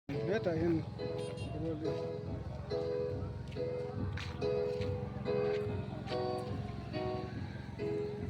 Hetah hian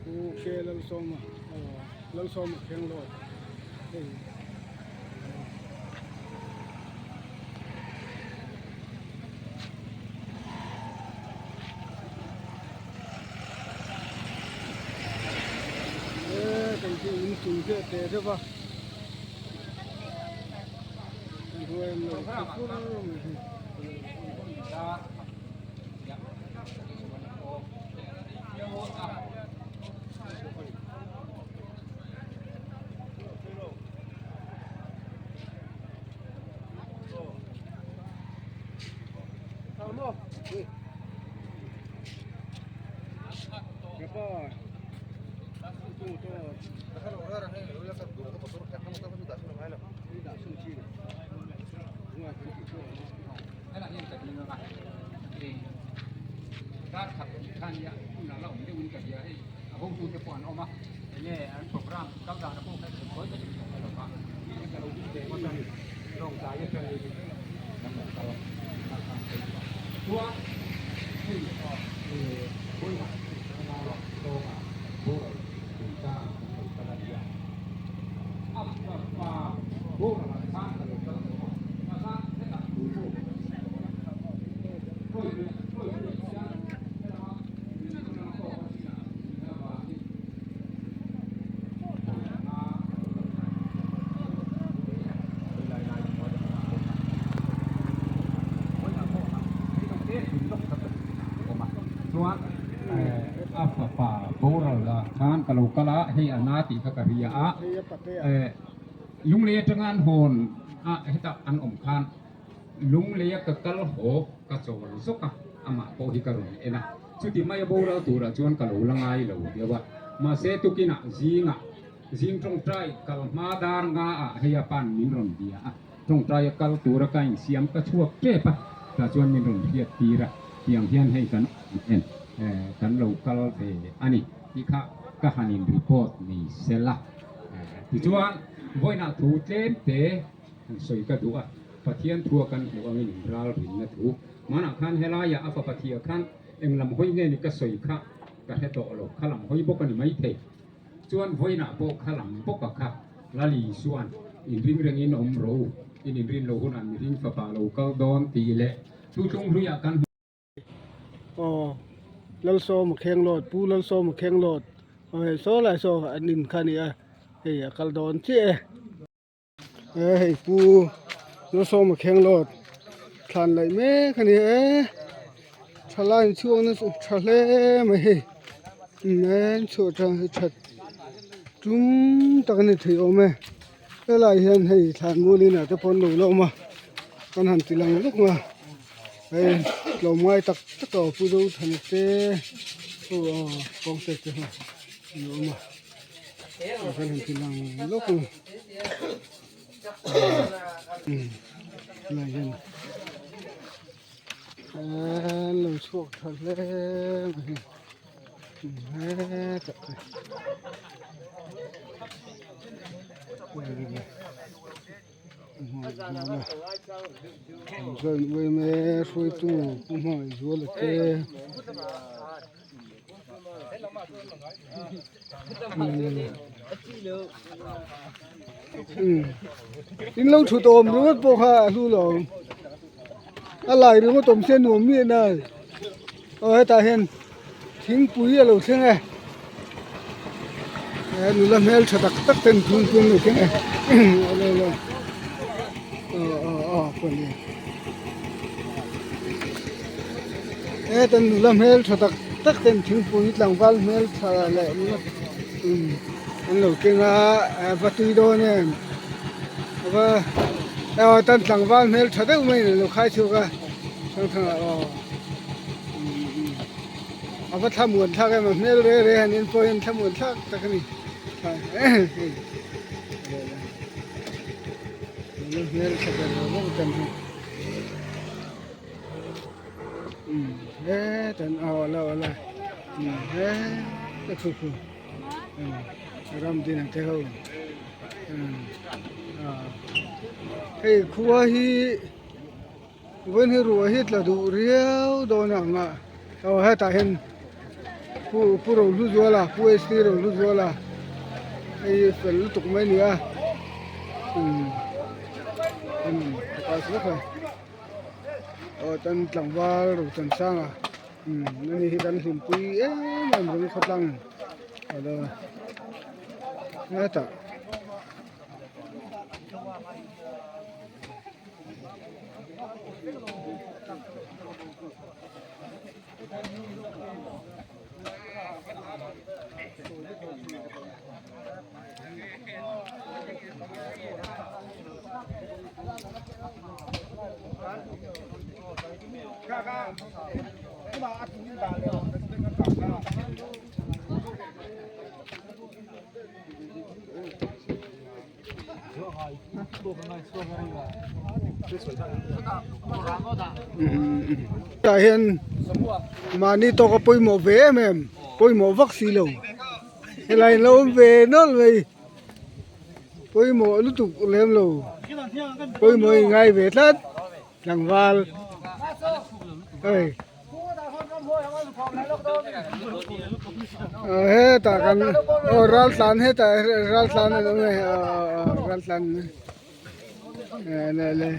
Pu K Lalsawma Lalsawma Khenglawt hei e kan chu in chung te te deuh a. A fapa boral ah khan ka lo kal a, hei a na tih kha ka hria a, Lunglei atanga an hawn a hetah an awm khan Lungleia ka kal haw ka chawl zawk a, amah pawh hi ka rawn en a, chuti maia boral turah chuan ka lo la ngai lo deuh a, mahse tukinah zingah zing tawngtai kal hma dar nga ah hei a pan min rawn bia a, tawngtaia kal tura ka insiam ka chhuak tep a, tah chuan min rawn hriat tir a, tiang hian hei kan en kan lo kal ve a ni tih kha ka han in report ni sela. Tichuan vawiinah thu tlem te han sawi ka duh a, Pathian thua kan hmuh angin in ralrinna thu. Hmanah khan helaiah a fapa thia khan eng lam hawi nge ni ka sawi kha ka hre tawh lo, kha lam hawi bawk a ni maithei. Chuan vawiinah pawh kha lam bawk a kha Lal Isua'n inring rengin awm rawh u, in inrin loh hunah mihring fapa lo kal dawn tih leh thutlung hluiah kan hmu. Aw Lalsawma Khenglawt Pu Lalsawma Khenglawt aw hei saw lai saw an in kha a ni a hei a kal dawn chiah e he hei Pu Lalsawma Khenglawt thlan laih mek a ni e thalai chhuak nasa tha hle mai hei an chhuah tang hi that tum tak a ni thei awm e helai hian hei thlan mual inah te pawh an lo la awm a kan han ti lang vek mai a. Hei tlawmngai tak tak a aw pu Zothana te aw aw kawngte te ho an awm a kan han ti lang lawk ang umm helai hian an lo chhuak tha hle mai hei hetah te. Joint yma hruaitu Pu Hmangaihzuala te in lo thut awm ringawt pawh kha a hlu lo a lai ringawt awm se nuam mi a aw hetah hian thingpui a lo thleng e he nula hmel tha tak tak ten thingpui an lo thleng e aw aw aw aw pawh heta nula hmel tha tak tak ten thingpui tlangval hmel tha leh an lo keng a va tui dawn em va aw tan tlangval hmel tha deuh mai in an lo khai chhuak a thangthangah aw. A va thlamuan thlak em a hmel re re han en pawh hian thlamuan thlak tak a ni hmel tha ber lo bawk tan hi hetan aw ala ala he thu thu ram din ang te ho. Hei khua hi vawiin hi ruah hi tla duh riau dawn ang a aw hetah hian pu pu Rohluzuala pu ST Rohluzuala hei fel lutuk mai a ni a umm aw chuan tlangval Rochansanga umm ani hi kan hlimpui em em ringawt khawtlang hetah. Tah hian mahni tawka pawimawh ve em em pawimawh vak si lo helai an lo awm ve nawlh mai pawimawh lutuk lem lo pawimawh in ngai ve tlat tlangval hei. Hetah kan aw ral tlan hetah ral tlan an awm e aw ral tlan le le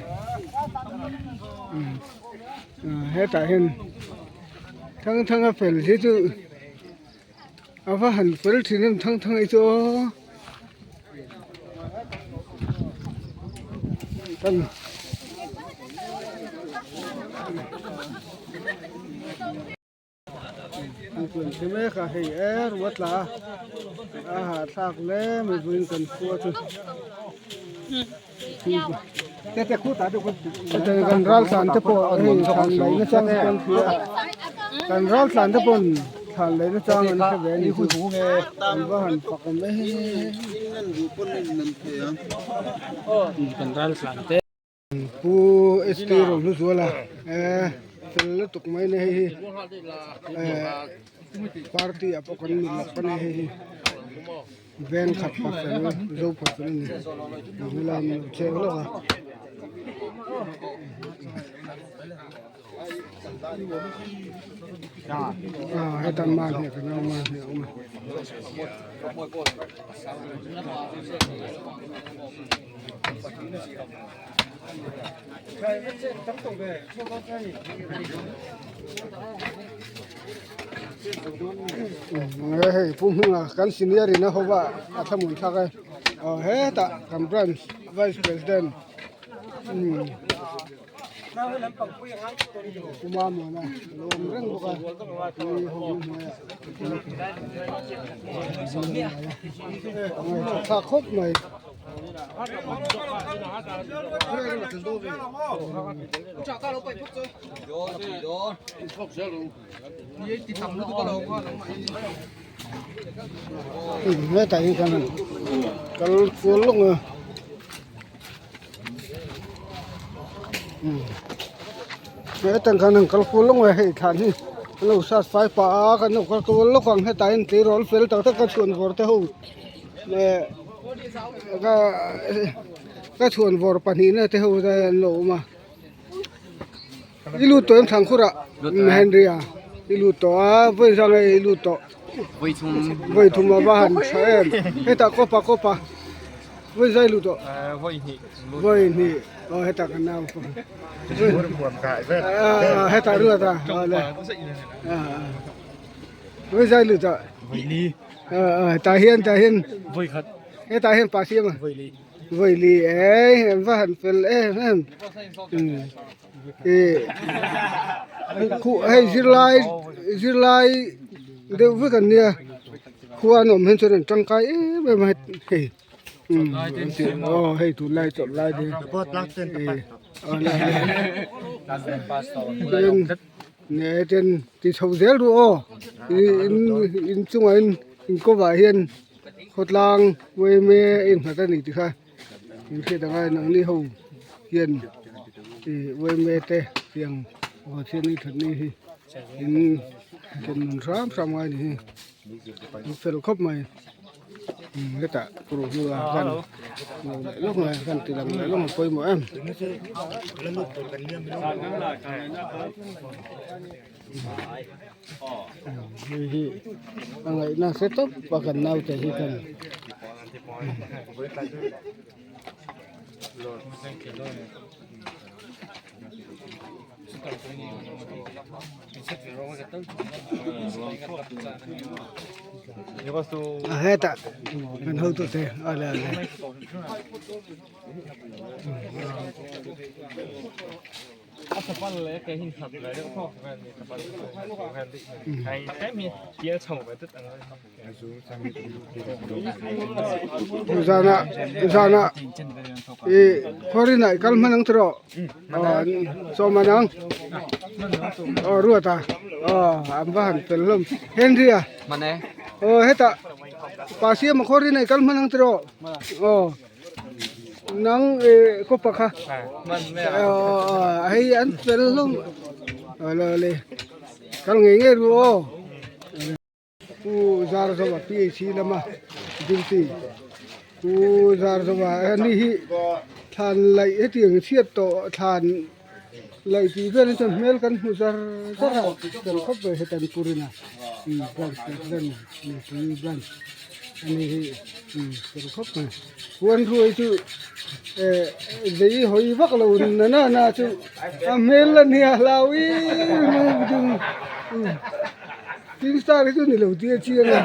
hetah hian thang thang a fel hi chu a va han fel thin em thang thang hi chu aw. Mek a hei e ruat la a hahthlak hle mai vawiin kan khua chu kan ral tlan te pawh hei thlan laih na chang kan hria kan ral tlan te pawn thlan laih na chang an hre ve a ni chu an va han fak awm em Pu ST Rohluzuala eh fel lutuk mai a ni hei hi eh party ah pawh kan mit lawk a ni hei hi veng khat pa fel zo pa fel a ni helai an lo cheng lawk a. Ah heta mahni kan awm a mahni a awm a. Hei pu hming a kan senior in a ho va a thlamuan thlak e aw hetah kan branch vice president umm Puma muana a lo awm reng bawk a ni ho hnuaiah a thlak khawp mai. Hetah hian kan han kal kual lawk a hetah khan han kal kual lawk a hei thlan hi an lo sat fai pah a kan lo kal kual lawk ang hetah hian tleirawl fel tak tak a chhuan vawr te ho leh ka chhuan vawr pahnihna te ho te an lo awm a i lut tawh em Thlankhurah Henry a i lut tawh a vawi zang e i lut tawh vawi thum a va han tha em hetah kawpa kawpa vawi zai lut tawh vawi hnih aw hetah kan nau hetah ruat a awle vawi zai lut tawh tah hian tah hian hetah hian pa siam a. Vawili e an va han fel em em ih khuh hei zirlai zirlai deuh vek an nia khua an awm hian chuan an tangkai em em a hei aw hei tunlai chawlh lai te ih ten ti chho zel ru aw in in chungah in in kawvah hian. Khawtlang uaime a innghat a ni tih kha in hriat ang a nangni ho hian ih uaime te tiang Pathian ni that ni hi in thlen nun hram hram ngai a ni hi an fel khawp mai. Hetah kuru hnua khan lo leh lawk mai khan ti lang leh lawk a pawimawh em. Hei hi a ngaihna hre tawp a kan naute hi khan. A hetah kan hotute a le a le. Zana zana i khuarin ah i kal hman ang tiraw sawm an ang aw ruat a aw an va han fel hlawm Henry a aw hetah pa siama khuarin ah i kal hman ang tiraw aw. Nang eh kawpa kha hei an fel hlawm awle awle kal ngei ngei ru aw pu Zarzawa PHC lama duty pu Zarzawa ani hi thlan laih hetiang chhiat tawh thlan laih tih vel hi chuan hmel kan hmu zar zar a fel khawp mai hetan purina branch president mipui branch ani hi fel khawp mai huan ruai chu eh zei hawi vak lo na na na chu a hmel a nia hlau ih tin star hi chu ni lo tia chiang a.